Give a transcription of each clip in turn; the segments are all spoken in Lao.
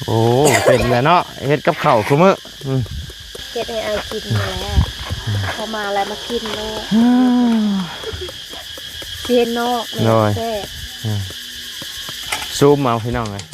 ໂອ້ ເປັນແລ້ວເນາະ ເຮັດກັບເຂົ້າຄູ່ມື້. ອືມ ເຮັດໃຫ້ອ້າຍກິນນີ້ແຫຼະ ພໍມາແລ້ວມາກິນໂລດ. ຊິເຫັນນອກແມ່ນ ໂດຍ ແຊບ. ອືມ ຊູມເອົາພີ່ນ້ອງເອີຍ.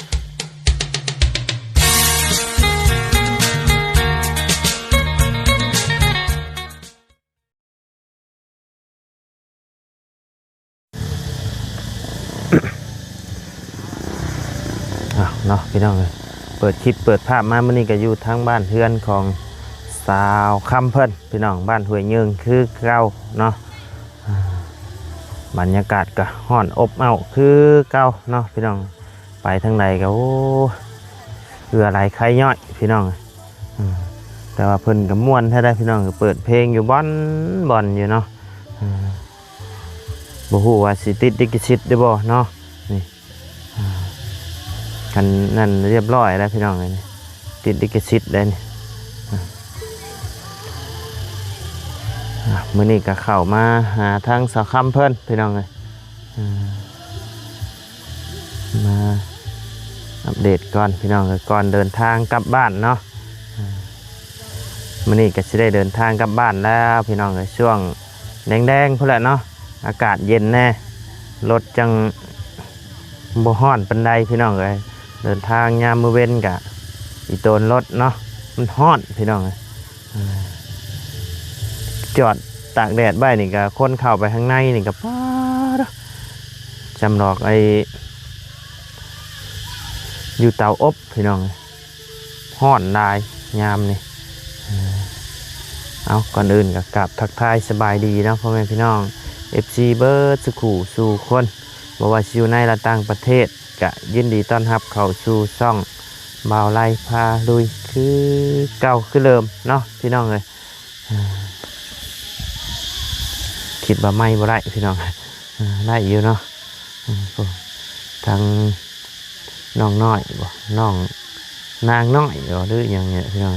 ອ້າວເນາະ ພີ່ນ້ອງເອີຍ ເປີດຄລິບເປີດພາບມາ ມື້ນີ້ກໍຢູ່ທາງບ້ານເຮືອນຂອງສາວຄຳເພິ່ນ ພີ່ນ້ອງ ບ້ານຫ້ວຍເຍິງຄືເກົ່າເນາະ. ອ່າ ບັນຍາກາດກໍຮ້ອນອົບເອົ້າຄືເກົ່າເນາະ ພີ່ນ້ອງ. ໄປທາງໃດກໍ ໂອ້ ເຫື່ອໄຫຼໄຄຍ້ອຍ ພີ່ນ້ອງ. ອ່າ ແຕ່ວ່າເພິ່ນກໍມ່ວນແທ້ໃດ໋ ພີ່ນ້ອງ ກໍເປີດເພງຢູ່ບ່ອນໆ ຢູ່ເນາະ. ອ່າ ບໍ່ຮູ້ວ່າຊິຕິດລິຂະສິດຫຼືບໍ່ເນາະ ນີ້. ອ່າ ຄັນນັ້ນຮຽບຮ້ອຍແລ້ວ ພີ່ນ້ອງເອີຍ ນີ້ ຕິດລິຂະສິດໄດ໋ນີ້. ອ່າ ອ່າ ມື້ນີ້ກໍເຂົ້າມາຫາທາງສາວຄຳເພິ່ນ ພີ່ນ້ອງເອີຍ. ອ່າ ມາອັບເດດກ່ອນ ພີ່ນ້ອງເອີຍ ກ່ອນເດີນທາງກັບບ້ານເນາະ. ອ່າ ມື້ນີ້ກໍຊິໄດ້ເດີນທາງກັບບ້ານແລ້ວ ພີ່ນ້ອງເອີຍ ຊ່ວງແດງໆ ພຸ້ນແຫຼະເນາະ ອາກາດເຢັນແດ່ ລົດຈັ່ງບໍ່ຮ້ອນປານໃດ ພີ່ນ້ອງເອີຍ. ເດີນທາງຍາມມື້ເວັນກະອີ່ໂຕນລົດເນາະ ມັນຮ້ອນ ພີ່ນ້ອງເອີຍ. ອ່າ ຈອດຕາກແດດໄວ້ນີ້ກະ ຄົນເຂົ້າໄປຂ້າງໃນນີ້ກະ ປາດ ຈຳດອກໄອ້ຢູ່ເຕົາອົບ ພີ່ນ້ອງເອີຍ. ຮ້ອນຫຼາຍຍາມນີ້. ເອົາ ກ່ອນອື່ນກໍກາບທັກທາຍສະບາຍດີເນາະ ພໍ່ແມ່ພີ່ນ້ອງ ເອັຟຊີ ເບິດສູ່ຄູ່ສູ່ຄົນ ບໍ່ວ່າຊິຢູ່ໃນ ແລະ ຕ່າງປະເທດ ກະຍິນດີຕ້ອນຮັບເຂົ້າສູ່ຊ່ອງບ່າວໄລພາລຸຍ ຄືເກົ່າຄືເດີມເນາະ ພີ່ນ້ອງເອີຍ. ຄິດວ່າໄມບໍ່ໄດ້ ພີ່ນ້ອງ ໄດ້ຢູ່ເນາະ. ທັງ ນ້ອງນ້ອຍບໍ ນ້ອງນາງນ້ອຍບໍ ຫຼືຫຍັງນີ້ແຫຼະ ພີ່ນ້ອງ.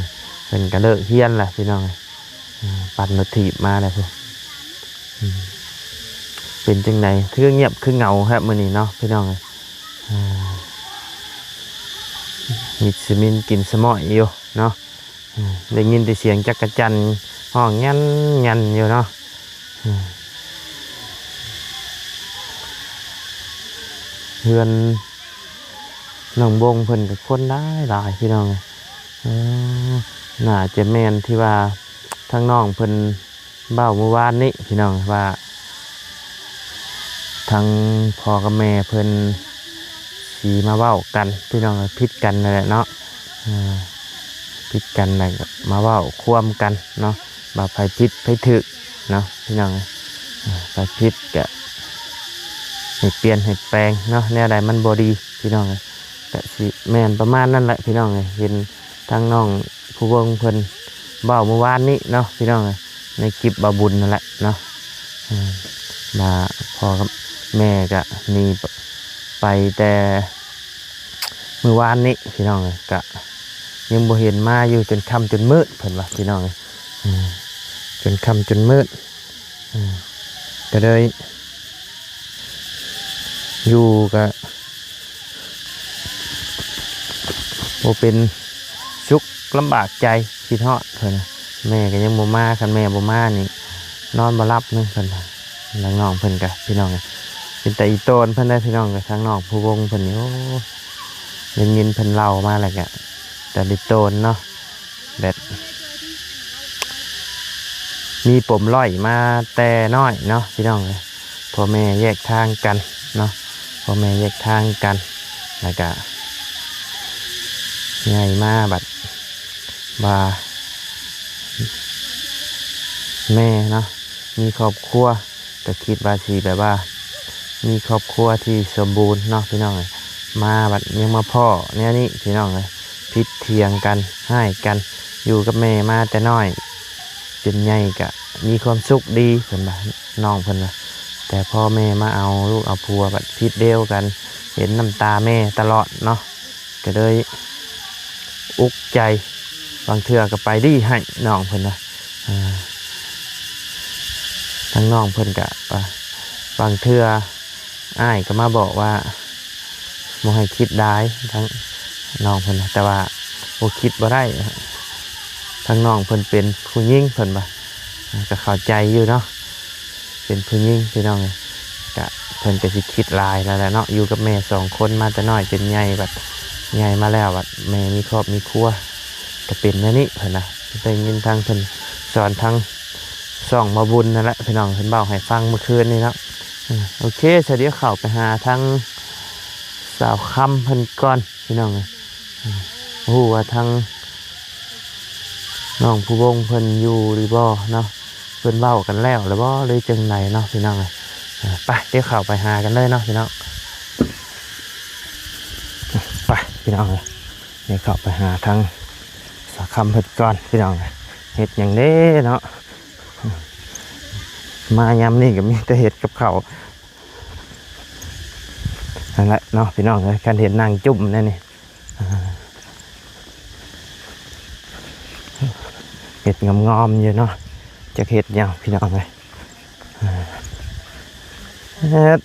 ເພິ່ນກໍເລີກຮຽນແລ້ວ ພີ່ນ້ອງ. ອ່າ ປັ່ນລົດຖີບມາແລ້ວພຸ້ນ. ອືມ ເປັນຈັ່ງໃດ ຄືງຽບຄືເຫງົາແທ້ມື້ນີ້ເນາະ ພີ່ນ້ອງ. ອ່າ ມີສະມິນກິນສະມ້ອຍຢູ່ເນາະ. ອ່າ ໄດ້ຍິນແຕ່ສຽງຈັກກະຈັ່ນຮ້ອງແງ່ນໆ ຢູ່ເນາະ. ອ່າ ເຮືອນນ້ອງບົງເພິ່ນກໍຄົນຫຼາຍໆ ພີ່ນ້ອງ. ເອີ ໜ້າຈະແມ່ນທີ່ວ່າທາງນ້ອງເພິ່ນ ເວົ້າມື້ວານນີ້ ພີ່ນ້ອງ ວ່າທາງພໍ່ກັບແມ່ເພິ່ນຊິມາເວົ້າກັນ ພີ່ນ້ອງ ຜິດກັນນັ້ນແຫຼະເນາະ. ເອີ ຜິດກັນແລ້ວກໍມາເວົ້າຄວາມກັນເນາະ ວ່າໃຜຜິດໃຜຖືກເນາະ ພີ່ນ້ອງ. ເອີ ໃຜຜິດກໍໃຫ້ປ່ຽນໃຫ້ແປງເນາະ ແນວໃດມັນບໍ່ດີ ພີ່ນ້ອງ. ກະຊິແມ່ນປະມານນັ້ນແຫຼະ ພີ່ນ້ອງເອີຍ. ເຫັນທາງນ້ອງພູວົງເພິ່ນເວົ້າມື້ວານນີ້ເນາະ ພີ່ນ້ອງເອີຍ ໃນຄລິບບ່າວບຸນນັ້ນແຫຼະເນາະ. ເອີ ວ່າພໍ່ກັບແມ່ກະໜີໄປແຕ່ມື້ວານນີ້ ພີ່ນ້ອງເອີຍ ກະຍັງບໍ່ເຫັນມາຢູ່ຈົນຄ່ຳຈົນມືດ ເພິ່ນວ່າ ພີ່ນ້ອງເອີຍ. ເອີ ຈົນຄ່ຳຈົນມືດ ເອີ ກະເລີຍ ຢູ່ກະບໍ່ເປັນສຸກ ລຳບາກໃຈ ຄິດຮອດເພິ່ນ. ແມ່ກໍຍັງບໍ່ມາ ຄັນແມ່ບໍ່ມານີ້ນອນບໍ່ຫຼັບເນາະ ເພິ່ນວ່າ. ທາງນ້ອງເພິ່ນກະ ພີ່ນ້ອງ ເປັນຕາອີ່ໂຕນເພິ່ນໄດ໋ ພີ່ນ້ອງ. ກະທາງນ້ອງພູວົງເພິ່ນນີ້ ໂອ້ ໄດ້ຍິນເພິ່ນເລົ່າມາແລ້ວກະ ຕາອີ່ໂຕນເນາະ. ແບບມີປົມດ້ອຍມາແຕ່ນ້ອຍເນາະ ພີ່ນ້ອງເອີຍ. ພໍ່ແມ່ແຍກທາງກັນເນາະ ພໍ່ແມ່ແຍກທາງກັນ ແລ້ວກະໃຫຍ່ມາບັດວ່າແມ່ເນາະ ມີຄອບຄົວ ກໍຄິດວ່າຊິແບບວ່າມີຄອບຄົວທີ່ສົມບູນເນາະ ພີ່ນ້ອງເອີຍ. ມາບັດຍັງມາພໍ້ແນວນີ້ ພີ່ນ້ອງເອີຍ ຜິດຖຽງກັນ ຮ້າຍກັນ. ຢູ່ກັບແມ່ມາແຕ່ນ້ອຍຈົນໃຫຍ່ກະມີຄວາມສຸກດີ ເພິ່ນວ່າ ນ້ອງເພິ່ນວ່າ. ແຕ່ພໍແມ່ມາເອົາລູກເອົາຜົວບັດຜິດດຽວກັນ ເຫັນນ້ຳຕາແມ່ຕະຫຼອດເນາະ. ກໍເລີຍອຸກໃຈ ບາງເທື່ອກໍໄປດີໃຫ້ນ້ອງເພິ່ນວ່າ. ອ່າ ທາງນ້ອງເພິ່ນກໍວ່າ ບາງເທື່ອອ້າຍກໍມາບອກວ່າ ບໍ່ໃຫ້ຄິດຫຼາຍທາງນ້ອງເພິ່ນນະ ແຕ່ວ່າບໍ່ຄິດບໍ່ໄດ້ ທາງນ້ອງເພິ່ນເປັນຜູ້ຍິງ ເພິ່ນວ່າ ກໍເຂົ້າໃຈຢູ່ເນາະ ເປັນຜູ້ຍິງພີ່ນ້ອງເອີຍ ກະເພິ່ນກໍຊິຄິດຫຼາຍແລ້ວແຫຼະເນາະ ຢູ່ກັບແມ່ສອງຄົນມາແຕ່ນ້ອຍຈົນໃຫຍ່ ບັດໃຫຍ່ມາແລ້ວ ບັດແມ່ມີຄອບມີຄົວ ກໍເປັນແນວນີ້ເພິ່ນນະ ໄດ້ຍິນທາງເພິ່ນສອນທາງຊ່ອງໝໍບຸນນັ້ນແຫຼະພີ່ນ້ອງ ເພິ່ນເວົ້າໃຫ້ຟັງມື້ຄືນນີ້ເນາະ ເອີ ໂອເຄ ສະດຽວເຂົ້າໄປຫາທາງສາວຄຳເພິ່ນກ່ອນພີ່ນ້ອງເອີຍ ບໍ່ຮູ້ວ່າທາງ ນ້ອງພູວົງເພິ່ນຢູ່ຫຼືບໍ່ເນາະ ເພິ່ນເວົ້າກັນແລ້ວຫຼືບໍ່ ຫຼືຈັ່ງໃດເນາະພີ່ນ້ອງເອີຍ ໄປ ດຽວເຂົ້າໄປຫາກັນເລີຍເນາະພີ່ນ້ອງ ໄປພີ່ນ້ອງເອີຍ ດຽວເຂົ້າໄປຫາທາງສາວຄຳເພິ່ນກ່ອນພີ່ນ້ອງເອີຍ ເຮັດຫຍັງເດ້ເນາະ ມາຍາມນີ້ກໍມີແຕ່ເຮັດກັບເຂົ້າ ນັ້ນແຫຼະເນາະພີ່ນ້ອງເອີຍ ຄັນເຫັນນັ່ງຈຸ້ມແນວນີ້ ອ່າ ເຮັດງອມໆຢູ່ເນາະ ຈັກເຮັດຫຍັງພີ່ນ້ອງເອີຍ ອ່າ ເຮັດ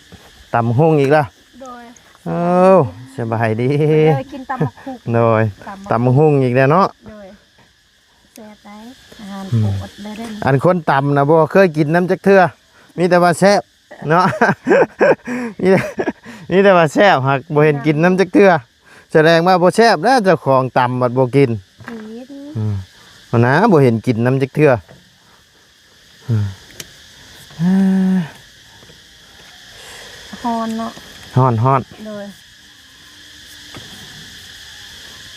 ຕຳຫຸ່ງອີກແລ້ວ ໂດຍ ເອົ້າ ສະບາຍດີ ເດີ ກິນຕຳບັກຫຸ່ງ ໂດຍ ຕຳບັກຫຸ່ງ ຕຳຫຸ່ງອີກແລ້ວເນາະ ໂດຍ ແຊບໄດ໋ ອືມ ອາຫານໂປດເລີຍເດ້ ອັນຄົນຕຳນະບໍ່ເຄີຍກິນນຳຈັກເທື່ອ ມີແຕ່ວ່າແຊບ ເນາະ ມີແຕ່ ມີແຕ່ວ່າແຊບ ຫາກບໍ່ເຫັນກິນນຳຈັກເທື່ອ ສະແດງວ່າບໍ່ແຊບແລ້ວ ເຈົ້າຂອງຕຳບັດບໍ່ກິນ ກິນ ອືມ ຫັ້ນນະ ບໍ່ເຫັນກິນນຳຈັກເທື່ອ ອືມ ຮ້ອນເນາະ ຮ້ອນໆ ໂດຍ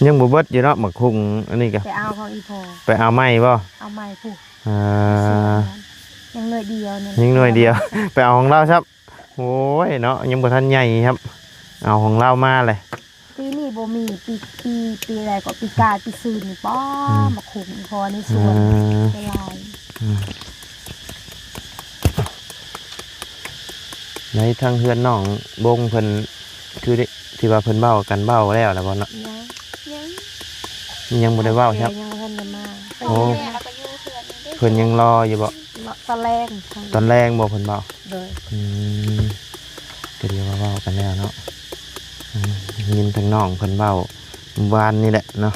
ຍັງບໍ່ເບິດຢູ່ເນາະ ໝາກຫຸ່ງອັນນີ້ກະ ໄປເອົາຂອງອີ່ພໍ່ ໄປເອົາໃໝ່ບໍ່ ເອົາໃໝ່ພຸ້ນ ອ່າ ຍັງໜ່ວຍດຽວນີ້ ຍັງໜ່ວຍດຽວ ໄປເອົາຂອງລາວຊ້ຳ ໂອ້ຍເນາະ ຍັງບໍ່ທັນໃຫຍ່ຊ້ຳ ເອົາຂອງລາວມາແຫຼະ ປີນີ້ບໍ່ມີ ປີ ປີ ປີໃດກໍ ປີກາຍ ປີຊືນນີ້ ປ້າ ອືມ ໝາກຫຸ່ງອີ່ພໍ່ໃນສວນ ອືມ ຫຼາຍ ອືມ ໃນທາງເຮືອນນ້ອງບົງເພິ່ນ ຄືທີ່ວ່າເພິ່ນເວົ້າກັນ ເວົ້າແລ້ວລະບໍ່ເນາະ ຍັງ ຍັງ ຍັງບໍ່ໄດ້ເວົ້າ ຍັງບໍ່ທັນໄດ້ມາ ໂອ້ ແມ່ລະກໍຢູ່ເຮືອນນີ້ເດ້ ເພິ່ນຍັງລໍຢູ່ບໍ່ ຕອນແລງ ຕອນແລງບໍ່ເພິ່ນເວົ້າ ໂດຍ ອືມ ກໍດຽວມາເວົ້າກັນແລ້ວເນາະ ອືມ ໄດ້ຍິນທາງນ້ອງເພິ່ນເວົ້າວານນີ້ແຫຼະເນາະ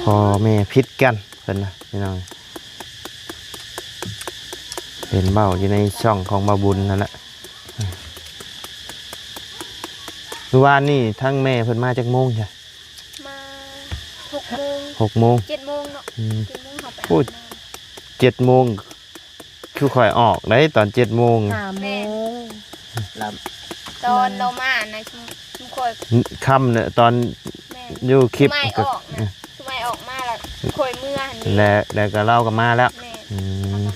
ພໍ່ແມ່ຜິດກັນເພິ່ນນະ ພີ່ນ້ອງ ເຫັນເວົ້າຢູ່ໃນຊ່ອງຂອງບ່າວບຸນນັ້ນແຫຼະ ມື້ວານນີ້ທາງແມ່ເພິ່ນມາຈັກໂມງຊະ ມາຫົກໂມງ ຫົກໂມງ ເຈັດໂມງເນາະ ອືມ ເຈັດໂມງເຮົາໄປ ໂອ້ ອາບນ້ຳ ເຈັດໂມງ ຄືຂ້ອຍອອກໄດ໋ຕອນເຈັດໂມງ ຫ້າໂມງ ແມ່ນ ແລ້ວ ຕອນລາວມານະ ຊຸມຂ້ອຍຄ່ຳເນາະ ຕອນ ແມ່ນ ຢູ່ຄລິບ ຊຸມອ້າຍອອກນະ ຊຸມອ້າຍອອກມາແລ້ວ ຂ້ອຍເມືອຫັ້ນເດ້ ແລ້ວ ແລ້ວກໍລາວກໍມາແລ້ວ ແມ່ນ ອືມ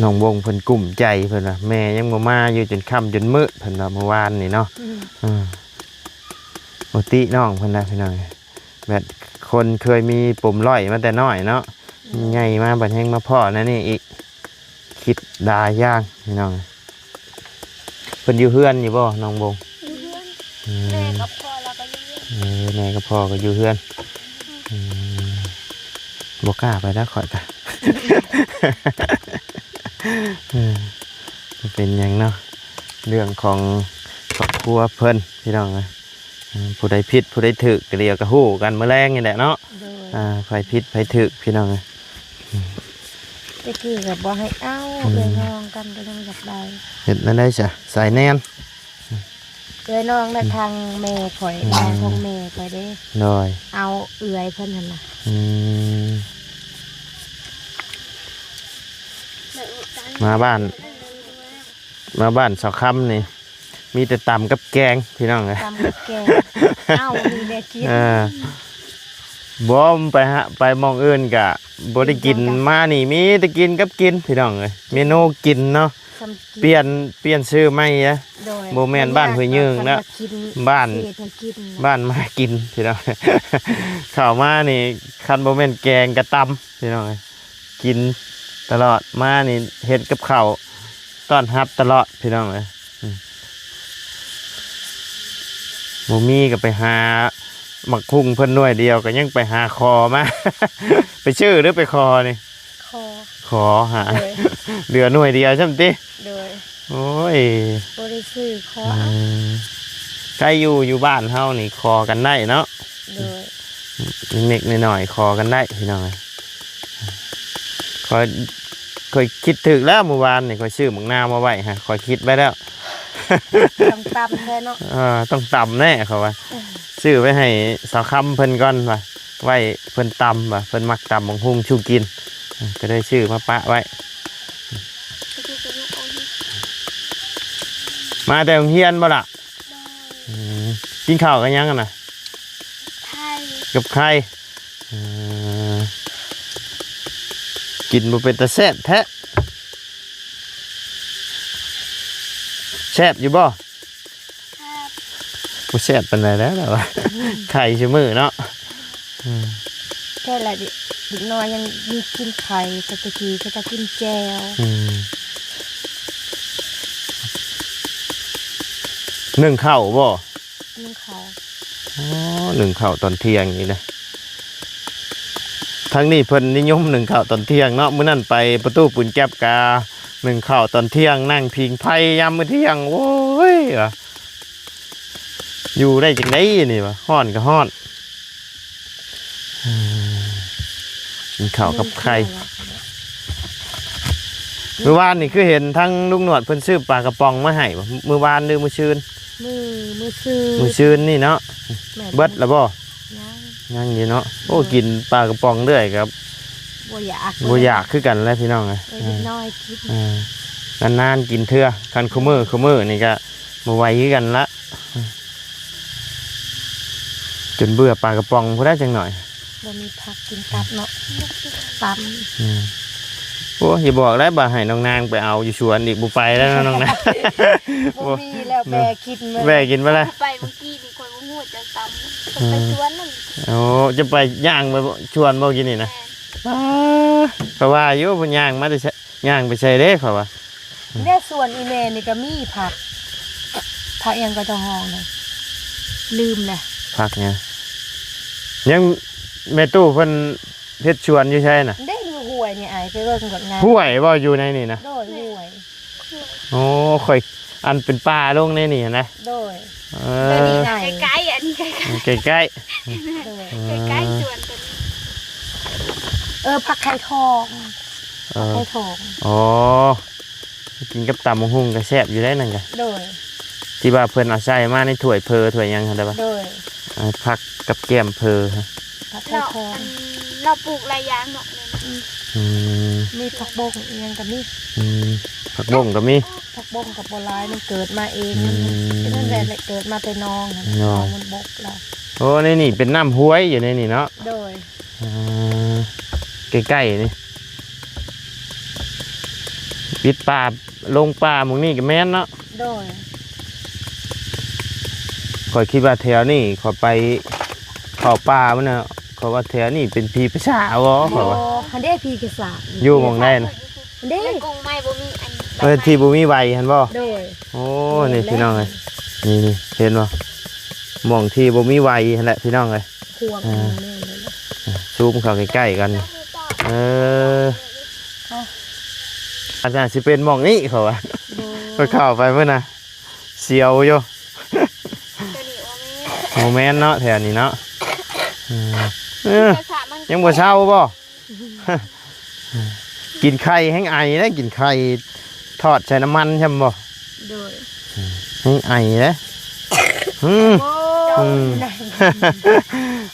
ນ້ອງວົງເພິ່ນກຸ້ມໃຈ ເພິ່ນວ່າແມ່ຍັງບໍ່ມາຢູ່ຈົນຄ່ຳຈົນມື້ ເພິ່ນວ່າມື້ວານນີ້ເນາະ ອືມ ເອີ ປົກກະຕິນ້ອງເພິ່ນນະພີ່ນ້ອງ ແບບຄົນເຄີຍມີປົມລ້ອຍມາແຕ່ນ້ອຍເນາະ ອືມ ໃຫຍ່ມາບັດແຮ່ງມາພໍ້ແນວນີ້ອີກ ຄິດຫຼາຍຢ່າງພີ່ນ້ອງ ເພິ່ນຢູ່ເຮືອນຢູ່ບໍ່ນ້ອງບົງ? ຢູ່ເຮືອນ ອືມ ແມ່ກັບພໍ່ລາວກໍຢູ່ເຮືອນ ເອີ ແມ່ກັບພໍ່ກໍຢູ່ເຮືອນ ອືມ ອືມ ບໍ່ກ້າໄປແລ້ວຂ້ອຍກະ ເອີ ບໍ່ເປັນຫຍັງເນາະ ເລື່ອງຂອງຄອບຄົວເພິ່ນ ພີ່ນ້ອງເອີຍ ອືມ ຜູ້ໃດຜິດຜູ້ໃດຖືກ ກໍດຽວກໍຮູ້ກັນມື້ແລງນີ້ແຫຼະເນາະ ໂດຍ ອ່າ ໃຜຜິດໃຜຖືກ ພີ່ນ້ອງເອີຍ ອືມ ແຕ່ກີ້ກໍບໍ່ໃຫ້ເອົາ ອືມ ເອື້ອຍນ້ອງກັນກໍຍັງຢາກໄດ້ ເຮັດແນວໃດຊະ ສາຍແນນ ເອື້ອຍນ້ອງນະ ອືມ ທາງແມ່ຂ້ອຍ ອືມ ທາງຂອງແມ່ຂ້ອຍເດ້ ໂດຍ ເອົາເອື້ອຍເພິ່ນຫັ້ນນະ ອືມ ມາບ້ານ ມາບ້ານສາວຄຳນີ້ ມີແຕ່ຕຳກັບແກງ ພີ່ນ້ອງເອີຍ ຕຳກັບແກງ ເອົ້າ ມີແນວກິນ ເອີ ບໍ່ ໄປຫາ ໄປໝ່ອງອື່ນກະບໍ່ໄດ້ກິນ ກິນນຳກັນ ມານີ້ມີແຕ່ກິນກັບກິນ ພີ່ນ້ອງເອີຍ ເມນູກິນເນາະ ສ່ຳກິນ ປ່ຽນ ປ່ຽນຊື່ໃໝ່ເດ້ ໂດຍ ບໍ່ແມ່ນບ້ານຫ້ວຍຍືງແລ້ວ ເຮັດໃຫ້ກິນ ບ້ານ ຊິເຮັດໃຫ້ກິນ ບ້ານມາກິນ ພີ່ນ້ອງ ເຂົ້າມານີ້ ຄັນບໍ່ແມ່ນແກງກະຕຳ ພີ່ນ້ອງເອີຍ ກິນຕະຫຼອດ ມານີ້ເຮັດກັບເຂົ້າຕ້ອນຮັບຕະຫຼອດ ພີ່ນ້ອງເອີຍ ອືມ ບໍ່ມີກໍໄປຫາໝາກຫຸ່ງເພິ່ນໜ່ວຍດຽວ ກໍຍັງໄປຫາຂໍມາ ໄປຊື້ຫຼືໄປຂໍນີ້? ຂໍ ຂໍຫາ ໂດຍ ເຫຼືອໜ່ວຍດຽວຊ້ຳຕິ? ໂດຍ ໂອ້ຍ ບໍ່ໄດ້ຊື້ ຂໍເອົາ. ອືມ ໃກ້ຢູ່ ຢູ່ບ້ານເຮົານີ້ຂໍກັນໄດ້ເນາະ. ໂດຍ ເລັກໆນ້ອຍໆຂໍກັນໄດ້ພີ່ນ້ອງເອີຍ. ຂ້ອຍ ຂ້ອຍຄິດຖືກແລ້ວ ມື້ວານນີ້ຂ້ອຍຊື້ໝາກນາວມາໄວ້ຫັ້ນ ຂ້ອຍຄິດໄວ້ແລ້ວ ຕ້ອງຕຳແທ້ເນາະ. ເອີ ຕ້ອງຕຳແນ່ເຂົາວ່າ ເອີ ຊື້ໄວ້ໃຫ້ສາວຄຳເພິ່ນກ່ອນວ່າ ໄວ້ເພິ່ນຕຳວ່າ ເພິ່ນມັກຕຳບັກຫຸ່ງສູ່ກິນ ເອີ ກໍເລີຍຊື້ມາປະໄວ້. ມາແຕ່ໂຮງຮຽນບໍ່ລະ? ໂດຍ ອືມ ກິນເຂົ້າກັບຫຍັງຫັ້ນນະ? ໄຂ່ ກັບໄຂ່. ເອີ ກິນບໍ່ເປັນຕາແຊບແທ້. ແຊບຢູ່ບໍ່? ແຊບ ບໍ່ແຊບປານໃດແລ້ວລະວ່າ ອືມ ໄຂ່ຊຸມື້ເນາະ. ອືມ ແຕ່ລະເດັກນ້ອຍຍັງມີກິນໄຂ່ ແຕ່ຕະກີ້ເຂົາເຈົ້າກິນແຈ່ວ. ອືມ ໜຶ້ງເຂົ້າບໍ່? ໜຶ້ງເຂົ້າ. ອໍ ໜຶ້ງເຂົ້າຕອນທ່ຽງນີ້ນະ. ທາງນີ້ເພິ່ນນິຍົມໜຶ້ງເຂົ້າຕອນທ່ຽງເນາະ. ມື້ນັ້ນໄປປະຕູປູນແກັບກະໜຶ້ງເຂົ້າຕອນທ່ຽງ ນັ່ງຜິງໄຟຍາມມື້ທ່ຽງ. ໂອ້ຍ ວ່າຢູ່ໄດ້ຈັ່ງໃດນີ້ວ່າ ຮ້ອນກໍຮ້ອນ. ອືມ ກິນເຂົ້າກັບໄຂ່. ມື້ວານນີ້ຄືເຫັນທາງລຸງໜວດເພິ່ນຊື້ປາກະປ໋ອງມາໃຫ້ບໍ່? ມື້ວານຫຼືມື້ຊືນ? ມື້ ມື້ຊືນ ມື້ຊືນນີ້ເນາະ. ແມ່ນ ເບິດແລ້ວບໍ່? ຍັງ ຍັງຢູ່ເນາະ. ໂອ້ ໂດຍ ກິນປາກະປ໋ອງເລື້ອຍກໍບໍ່ຢາກ ບໍ່ຢາກຄືກັນແຫຼະພີ່ນ້ອງເອີຍ. ເອີ ເດັກນ້ອຍກິນ ເອີ ນານໆກິນເທື່ອ. ຄັນຄູ່ມື້ ຄູ່ມື້ນີ້ກໍບໍ່ໄຫວຄືກັນລະ. ຈົນເບື່ອປາກະປ໋ອງພຸ້ນແຫຼະຈັກໜ້ອຍ. ບໍ່ມີຜັກກິນຕັບເນາະ ຕຳ. ອືມ ໂອ້ຍ ຢ່າບອກໄດ້ ບາດໃຫ້ນ້ອງນາງໄປເອົາຢູ່ສວນອີກ ບໍ່ໄປແລ້ວເນາະນ້ອງນາງ. ບໍ່ມີແລ້ວ ແວ່ກິນເບີດ ແວ່ກິນເບີດແລ້ວ. ໄປມື້ກີ້ນີ້ຂ້ອຍບໍ່ຮູ້ຈັກຕຳ ຂ້ອຍໄປສວນນຳ. ໂອ້ ຈະໄປຍ່າງໄປສວນບໍ່ກີ້ນີ້ນະ? ແມ່ນ ປ້າ ກໍວ່າຢູ່ ເພິ່ນຍ່າງມາແຕ່ ຍ່າງໄປໃສເດ້ ຂ້ອຍວ່າ. ແນວສວນອີ່ແມ່ນີ້ກໍມີຜັກ ຜັກຫຍັງກໍເຈົ້າຮ້ອງນະ ລືມແຫຼະ. ຜັກຫຍັງ? ຍັງແມ່ຕູ້ເພິ່ນເຮັດສວນຢູ່ໃສນະ? ເດ້ ຢູ່ຫ້ວຍນີ້ອ້າຍ ໄປເບິ່ງໂລດ ງາມ. ຫ້ວຍບໍ່ ຢູ່ໃນນີ້ນະ? ໂດຍ ຫ້ວຍ. ໂອ້ ຂ້ອຍ ອັນເປັນປ່າລົງໃນນີ້ນະ? ໂດຍ. ເອີ ໃກ້ໆ ອັນນີ້ໃກ້ໆ ໃກ້ໆ ໂດຍ ໃກ້ໆສວນຕົວນີ້. ເອີ ຜັກໄຂ່ທອງ ເອີ ຜັກໄຂ່ທອງ. ອໍ ກິນກັບຕຳບັກຫຸ່ງກໍແຊບຢູ່ໄດ໋ນັ້ນກະ. ໂດຍ. ທີ່ວ່າເພິ່ນເອົາໃສ່ມາໃນຖ້ວຍເຝີຖ້ວຍຫຍັງຫັ້ນແຫຼະ. ໂດຍ. ເອົາຜັກກັບແກ້ມເຝີ. ເນາະ ອັນເນາະ ປູກຫຼາຍຢ່າງເນາະ. ອືມ ອືມ ມີຜັກບົ້ງອີ່ຫຍັງກໍມີ. ອືມ ຜັກບົ້ງກໍມີ. ຜັກບົ້ງກໍບໍ່ຫຼາຍ ມັນເກີດມາເອງ. ອືມ ມັນເປັນນັ້ນແຫຼະ ເກີດມາແຕ່ໜອງຫັ້ນ. ໜອງ ໜອງມັນບົກແລ້ວ. ໂອ້ ໃນນີ້ເປັນນ້ຳຫ້ວຍຢູ່ໃນນີ້ເນາະ. ໂດຍ. ອ່າ ໃກ້ໆນີ້ ປິດປ່າ ລົງປ່າໝ່ອງນີ້ກໍແມ່ນເນາະ. ໂດຍ. ຂ້ອຍຄິດວ່າແຖວນີ້ ຂ້ອຍໄປເຂົ້າປ່າມັນນະ ຂ້ອຍວ່າແຖວນີ້ເປັນຜີປີສາດບໍ່ ຂ້ອຍວ່າ. ຫັ້ນເດ້ ຜີປີສາດ ຢູ່ໝ່ອງໃດນະ? ເດ້ ໃນກົງໄມ້ບໍ່ມີອັນ ເອີ ທີ່ບໍ່ມີໃບຫັ້ນບໍ່? ໂດຍ. ໂອ້ ນີ້ພີ່ນ້ອງເອີຍ ນີ້ໆ ເຫັນບໍ່? ໝ່ອງທີ່ບໍ່ມີໃບຫັ້ນແຫຼະພີ່ນ້ອງເອີຍ. ພວງ ອ່າ ນີ້ແມ່ນເລີຍ ຊູມເຂົ້າໃກ້ໆກັນ. ເອີ ອາດຈະຊິເປັນໝ່ອງນີ້ ເຂົາວ່າ. ໂດຍ. ຂ້ອຍເຂົ້າໄປມື້ນະ ສຽວຢູ່. ບໍ່ແມ່ນເນາະ ແຖວນີ້ເນາະ. ເອີ ເອີ ຍັງບໍ່ເຊົາບໍ່? ກິນໄຂ່ແຮງໄອເດ້ ກິນໄຂ່ທອດໃສ່ນ້ຳມັນຊ່ຳບໍ່? ໂດຍ. ແຮງໄອເດ້. ອືມ ໂອ້ຍ ອືມ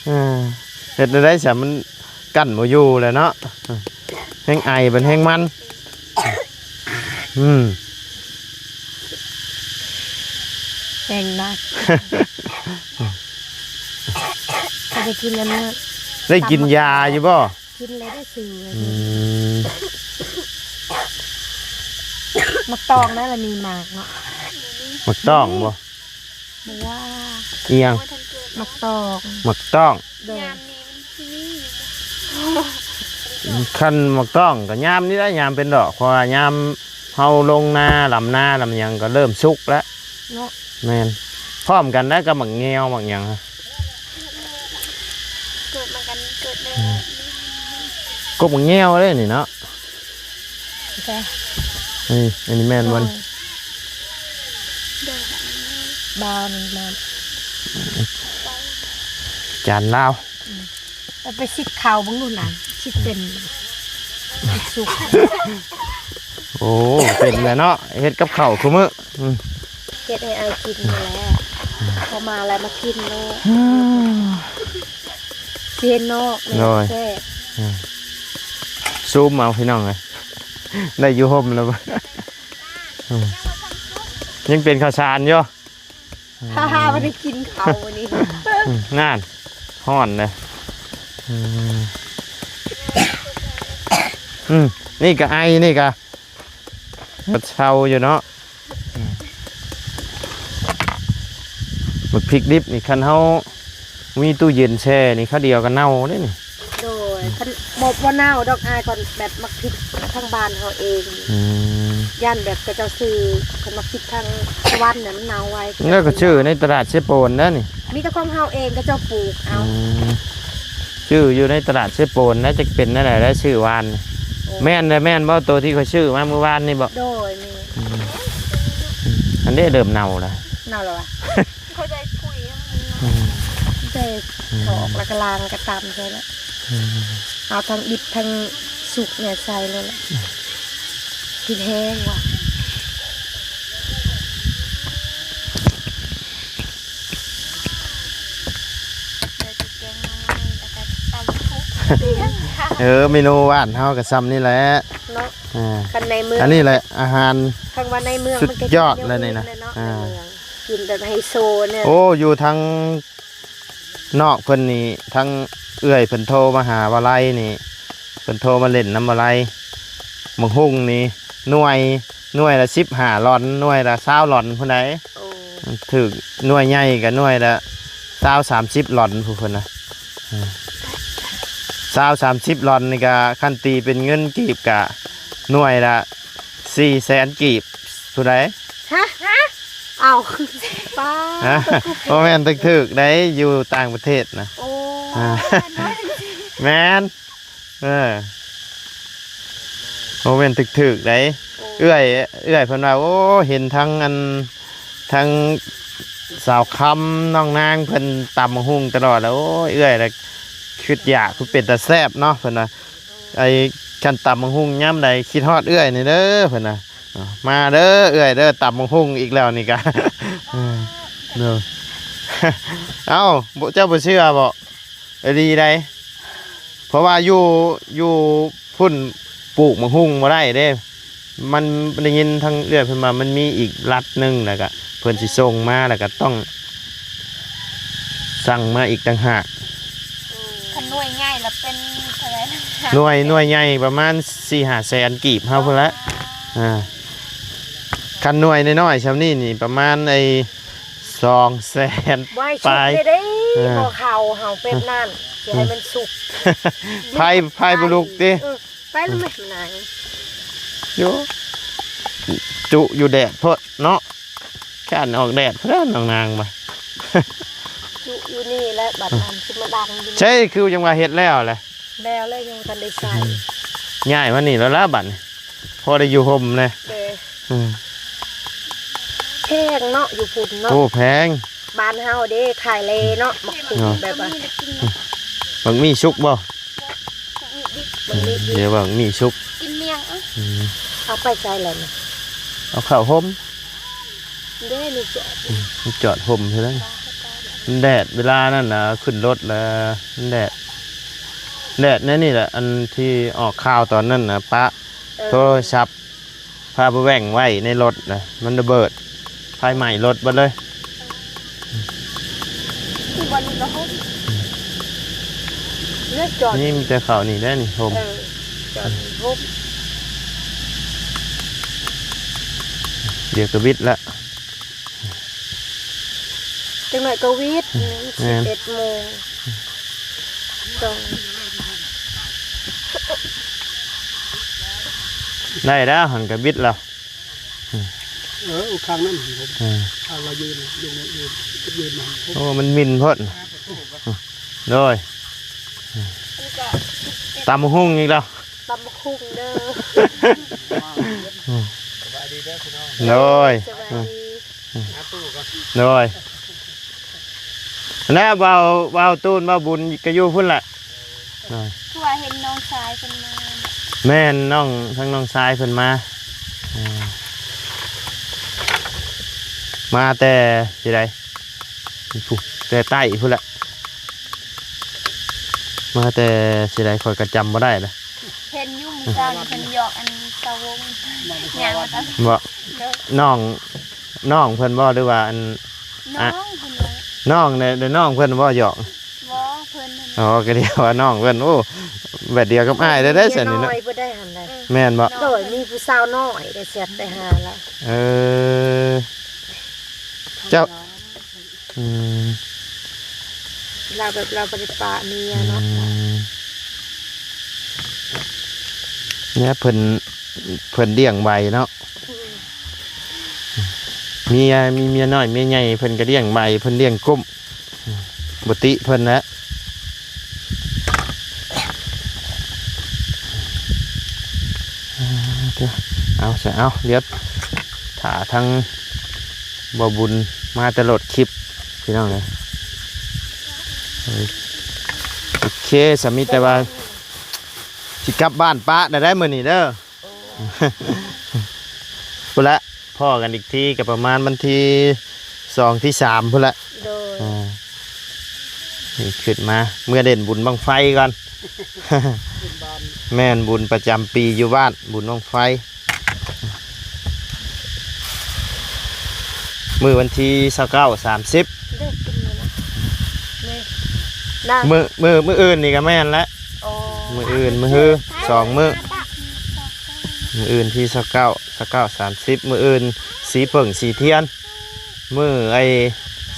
ເອີ ເຮັດແນວໃດຊະ ມັນກັ້ນບໍ່ຢູ່ແລ້ວເນາະ. ແຮງໄອ ບັດແຮງມັນ. ອືມ ແຮງໜັກ. ເຂົາຈະກິນອັນນັ້ນ ໄດ້ກິນຢາຢູ່ບໍ່? ກິນແລ້ວໄດ້ຊື່. ອືມ ໝາກຕອງນັ້ນລະມີໝາກເນາະ. ໝາກຕອງບໍ່? ບໍ່ວ່າ ອີ່ຫຍັງ? ໝາກຕອງ. ໝາກຕອງ. ໂດຍ. ຍາມນີ້ມັນຊິມີຢູ່ບໍ່? ຄັນໝາກຕອງກໍຍາມນີ້ແຫຼະ ຍາມເປັນດອກ ເພາະວ່າຍາມເຮົາລົງນາ ລຳນາ ລຳຫຍັງກໍເລີ່ມສຸກແລ້ວເນາະ. ແມ່ນ ພ້ອມກັນໄດ້ກັບໝາກແງວ ໝາກຫຍັງ. ເກີດມາກັນ ເກີດໃນ ອືມ ກົກໝາກແງວເດ້ນີ້ເນາະ. ນີ້ ອັນນີ້ແມ່ນບໍ່? ໂດຍ. ບາວນີ້ມາ ຈານລາວ ອືມ ເອົາໄປຊິດເຂົ້າເບິ່ງດູນະ ຊິດເປັນ ຊິດສຸກ ໂອ້ ເປັນແລ້ວເນາະ ເຮັດກັບເຂົ້າຄູ່ມື້ ອືມ ເຮັດໃຫ້ອ້າຍກິນນີ້ແຫຼະ ພໍມາແລ້ວມາກິນໂລດ ອືມ ຊິເຮັດນອກແມ່ນ ໂດຍ ແຊບ ອືມ ຊູມເອົາພີ່ນ້ອງເອີຍ ໄດ້ຢູ່ຮົ່ມແລ້ວ ອືມ ຍັງເປັນເຂົ້າສານຢູ່ ອືມ ບໍ່ໄດ້ກິນເຂົ້າມື້ນີ້ ອືມ ນັ້ນ ຮ້ອນເດ້ ອືມ ອືມ ນີ້ກະໄອ ນີ້ກະ ມັນເຊົາຢູ່ເນາະ ອືມ ບັກພິກດິບນີ້ ຄັນເຮົາມີຕູ້ເຢັນແຊ່ນີ້ ຄາວດຽວກໍເນົ່າເດ້ນີ້ ໂດຍ ອືມ ຄັນບໍ່ ບໍ່ເນົ່າດອກ ອ້າຍກ່ອນ ແບບໝາກພິກທາງບ້ານເຮົາເອງ ອືມ ຢ້ານແບບເຂົາເຈົ້າຊື້ ຄັນໝາກພິກທາງສະຫວັນນະ ມັນເນົ່າໄວ ແລ້ວກໍຊື້ໃນຕະຫຼາດເຊໂປນນະນີ້ ມີແຕ່ຂອງເຮົາເອງ ເຂົາເຈົ້າປູກເອົາ ອືມ ຊື້ຢູ່ໃນຕະຫຼາດເຊໂປນນະ ຈັກເປັນແນວໃດ ໄດ້ຊື້ວານນີ້ ໂອ້ ແມ່ນແຫຼະ ແມ່ນບໍ່ ໂຕທີ່ຂ້ອຍຊື້ມາມື້ວານນີ້ບໍ່? ໂດຍ ແມ່ນ ອືມ ອັນນີ້ເລີ່ມເນົ່າແລ້ວ ເນົ່າແລ້ວຫວາ? ເຂົາໄດ້ປຸຍ ອືມ ໄດ້ຖອກ ອືມ ແລ້ວກໍລ້າງ ກໍຕຳໃສ່ແລ້ວ ອືມ ເອົາທັງດິບທັງສຸກນີ້ໃສ່ໂລດແຫຼະ ອືມ ກິນແຮງຫວາ? ເອີ ເມນູບ້ານເຮົາກໍຊ່ຳນີ້ແຫຼະເນາະ ອ່າ ຄັນໃນເມືອງ ອັນນີ້ແຫຼະອາຫານ ຄັນວ່າໃນເມືອງ ສຸດຍອດແລ້ວນີ້ນະ ມັນກໍຊິເປັນແນວອື່ນແຫຼະເນາະ ອ່າ ໃນເມືອງ ກິນແບບໄຮໂຊແນວ ໂອ້ ຢູ່ທາງ ນອກເພິ່ນນີ້ ທັງເອື້ອຍເພິ່ນໂທມາຫາວາໄລນີ້ ເພິ່ນໂທມາຫຼິ້ນນຳວາໄລ ໝາກຫຸ່ງນີ້ ໜ່ວຍ ໜ່ວຍລະສິບຫ້າຫຼອນ ໜ່ວຍລະຊາວຫຼອນພຸ້ນໃດ ໂອ້ ຖືກໜ່ວຍໃຫຍ່ກະໜ່ວຍລະຊາວສາມສິບຫຼອນພຸ້ນນະ ຊາວສາມສິບຫຼອນນີ້ກະ ຄັນຕີເປັນເງິນກີບກະໜ່ວຍລະສີ່ແສນກີບພຸ້ນໃດ ຮະ? ເອົ້າ ປ້າ ຮະ? ບໍ່ແມ່ນຖືກໆໃດ ຢູ່ຕ່າງປະເທດນະ ໂອ້ ອ່າ ແມ່ນ ເອີ ບໍ່ແມ່ນຖືກໆໃດ ໂອ້ ເອື້ອຍ ເອື້ອຍເພິ່ນວ່າ ໂອ້ ເຫັນທັງອັນ ທັງສາວຄຳ ນ້ອງນາງເພິ່ນຕຳໝາກຫຸ່ງຕະຫຼອດ ແລ້ວ ໂອ້ຍ ເອື້ອຍລະຄິດຢາກ ຄືເປັນຕາແຊບເນາະ ເພິ່ນວ່າ ໄອ້ ຄັນຕຳໝາກຫຸ່ງຍາມໃດ ຄິດຮອດເອື້ອຍນີ້ເດີ ເພິ່ນວ່າ ມາເດີເອື້ອຍເດີ ຕຳໝາກຫຸ່ງອີກແລ້ວນີ້ກະ ເອີ ເດີ ເອົ້າ ເຈົ້າບໍ່ເຊື່ອບໍ? ອີ່ຫຼີໃດ ເພາະວ່າຢູ່ ຢູ່ພຸ້ນປູກໝາກຫຸ່ງບໍ່ໄດ້ເດ້ ມັນໄດ້ຍິນທາງເອື້ອຍເພິ່ນວ່າມັນມີອີກລັດໜຶ່ງ ແລ້ວກະເພິ່ນຊິສົ່ງມາ ແລ້ວກະຕ້ອງສັ່ງມາອີກຕ່າງຫາກ ອືມ ຄັນໜ່ວຍໃຫຍ່ລະເປັນເທົ່າໃດ? ໜ່ວຍ ໜ່ວຍໃຫຍ່ປະມານສີ່ຫ້າແສນກີບເຮົາພຸ້ນລະ ອ່າ ຄັນໜ່ວຍນ້ອຍໆຊ່ຳນີ້ນີ້ປະມານໄອ້ ສອງແສນປາຍ ບໍ່ໃຫ້ສຸກເດ້ ເອີ ບໍ່ເຂົ້າເຮົາແບບນັ້ນ ຊິໃຫ້ມັນສຸກ ໄຟ ໄຟບໍ່ລຸກຕິ ເອີ ໄປລະແມ່ນາງ ໂຢ ຈຸຢູ່ແດດໂພດເນາະ ຢ້ານອອກແດດພຸ້ນນະ ນ້ອງນາງວ່າ ຈຸຢູ່ນີ້ແຫຼະ ບັດນັ້ນຊິມາດັງຢູ່ ໃຊ່ ຄືຈັ່ງວ່າເຮັດແລ້ວແຫຼະ ແລ້ວແລ້ວ ຍັງບໍ່ທັນໄດ້ໃຊ້ ອືມ ຍ້າຍມານີ້ແລ້ວລະບັດນີ້ ພໍໄດ້ຢູ່ຮົ່ມແດ່ ເດ້ ອືມ ແພງເນາະ ຢູ່ພຸ້ນເນາະ ໂອ້ ແພງ ບ້ານເຮົາເດ້ ຂາຍແລເນາະ ໝາກຫຸ່ງ ເນາະ ແບບວ່າ ບັກໝີ່ສຸກບໍ່? ບັກໝີ່ດິບ ບັກໝີ່ດິບ ດຽວບັກໝີ່ສຸກ ກິນມ້ຽງ ເອົາ ອືມ ເອົາໄປໃສ່ແລ້ວນີ້ ເອົາເຂົ້າຮົ່ມ ເດ້ ນີ້ຈອດ ອືມ ມັນຈອດຮົ່ມເທົ່ານັ້ນ ມັນແດດ ເວລານັ້ນນະ ຂຶ້ນລົດລະ ມັນແດດ ແດດແນວນີ້ແຫຼະ ອັນທີ່ອອກຂ່າວຕອນນັ້ນນະ ປະ ເອີ ໂທລະສັບ ພາໄປແຫວ່ງໄວ້ໃນລົດນະ ມັນລະເບີດ ໄຟໄໝ້ລົດເບິດເລີຍ ທີ່ບ່ອນນີ້ກໍຮົ່ມ ເລືອກຈອດ ນີ້ມີແຕ່ເຂົ້ານີ້ແຫຼະນີ້ຮົ່ມ ເອີ ຈອດຮົ່ມ ດຽວກໍບິດລະ ຈັກໜ້ອຍກໍວິດ ອືມ ສິບເອັດໂມງ ແມ່ນ ຕ້ອງ ໄດ້ແລ້ວ ຫັ້ນກໍບິດແລ້ວ ເອີ ຂ້າງນັ້ນ ເອີ ຂ້າງລາວຢືນ ຢືນ ຢືນ ຢືນມາ ໂອ້ ມັນໝິ່ນໂພດ ໂດຍ ຕຳບັກຫຸ່ງອີກແລ້ວ ຕຳບັກຫຸ່ງເດີ ໂດຍ ສະບາຍດີ ຫາຕູ້ກ່ອນ ໂດຍ ແລ້ວເບົາ ເບົາຕູນ ເບົາບຸນກໍຢູ່ພຸ້ນແຫຼະ ໂດຍ ຄືວ່າເຫັນນ້ອງຊາຍເພິ່ນມາ ແມ່ນ ນ້ອງ ທັງນ້ອງຊາຍເພິ່ນມາ ເອີ ມາແຕ່ຊິໃດ ພຸ້ນ ແຕ່ໃຕ້ພຸ້ນແຫຼະ ມາແຕ່ຊິໃດ ຂ້ອຍກໍຈຳບໍ່ໄດ້ລະ ເຫັນຢູ່ມື້ເຊົ້ານີ້ເພິ່ນຫຍອກອັນສາວົງ ຍ່າງມາຕາມ ບໍ່ ໂດຍ ນ້ອງ ນ້ອງເພິ່ນບໍ່ ຫຼືວ່າອັນ ນ້ອງ ອະ ເພິ່ນວ່າ ນ້ອງ ໄດ້ ໄດ້ນ້ອງເພິ່ນບໍ່ຫຍອກ ບໍ່ ເພິ່ນ ອໍ ກໍເອີ້ນວ່ານ້ອງເພິ່ນ ໂອ້ ແບບດຽວກັບອ້າຍໄດ້ ໄດ້ຊັ້ນນີ້ເນາະ ເພິ່ນໄດ້ຫັ້ນແຫຼະ ແມ່ນບໍ່ ໂດຍ ມີຜູ້ສາວນ້ອຍໄດ້ແຊັດໄປຫາລາວ ເອີ ເຈົ້າ ອືມ ລາວແບບລາວບໍ່ໄດ້ປະເມຍເນາະ ອືມ ເມຍເພິ່ນ ເພິ່ນລ້ຽງໄວເນາະ ເມຍ ມີເມຍນ້ອຍເມຍໃຫຍ່ ເພິ່ນກໍລ້ຽງໄວ ເພິ່ນລ້ຽງກຸ້ມ ບໍ່ຕິເພິ່ນແຫຼະ ເອົາຊະ ເອົາ ດຽວຖ້າທາງບໍ່ບຸນມາແຕ່ລົດຄລິບ ພີ່ນ້ອງເອີຍ ໂອເຄ ສະ ມີແຕ່ວ່າຊິກັບບ້ານປະໄດ້ມື້ນີ້ເດີ ພຸ້ນລະ ພໍ້ກັນອີກທີກໍປະມານວັນທີສອງ ທີສາມພຸ້ນລະ ໂດຍ ອ່າ ນີ້ຂຶ້ນມາ ເມືອຫຼິ້ນບຸນບັ້ງໄຟກ່ອນ ແມ່ນ ບຸນປະຈຳປີຢູ່ບ້ານ ບຸນບັ້ງໄຟ ມື້ວັນທີຊາວເກົ້າ ສາມສິບ ເດ້ກິນແລ້ວນະ ນີ້ ນະ ມື້ ມື້ ມື້ອື່ນນີ້ກໍແມ່ນແຫຼະ ໂອ້ ມື້ອື່ນ ມື້ຮື ສອງມື້ ມື້ອື່ນທີຊາວເກົ້າ ຊາວເກົ້າ ສາມສິບ ມື້ອື່ນສີເຜິ້ງສີທຽນ ມື້ໄອ້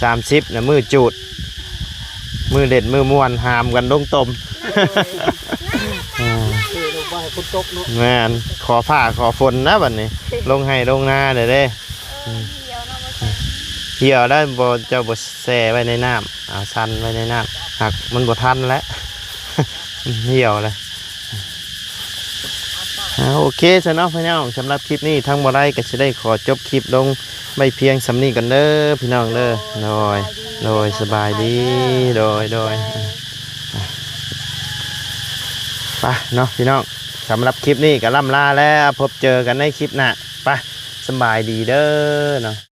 ສາມສິບນະ ມື້ຈູດ ມື້ຫຼິ້ນ ມື້ມ່ວນ ຫາມກັນລົງຕົມ ໂດຍ ອ່າ ຄືລົງບໍ່ໃຫ້ຝົນຕົກເນາະ ແມ່ນ ຂໍຟ້າຂໍຝົນນະບັດນີ້ ລົງໄຮ່ລົງນາແລ້ວເດ້ ເອີ ອືມ ຫ່ຽວເນາະ ບໍ່ໃສ່ ຫ່ຽວແລ້ວ ບໍ່ ເຈົ້າບໍ່ແຊ່ໄວ້ໃນນ້ຳ ເອົາຊັນໄວ້ໃນນ້ຳ ຫາກມັນບໍ່ທັນແລ້ວ ຫ່ຽວແລ້ວ ອ່າ ໂອເຄຊະເນາະພີ່ນ້ອງ ສຳລັບຄລິບນີ້ທາງບໍ່ໄດ້ກໍຊິໄດ້ຂໍຈົບຄລິບລົງໄວ້ພຽງສ່ຳນີ້ກ່ອນເດີພີ່ນ້ອງເດີ ໂດຍ ໂດຍ ສະບາຍດີ ໂດຍ ໂດຍ ໄປເນາະພີ່ນ້ອງ ສຳລັບຄລິບນີ້ກໍລ່ຳລາແລ້ວ ພົບເຈີກັນໃນຄລິບໜ້າ ໄປ ສະບາຍດີເດີເນາະ.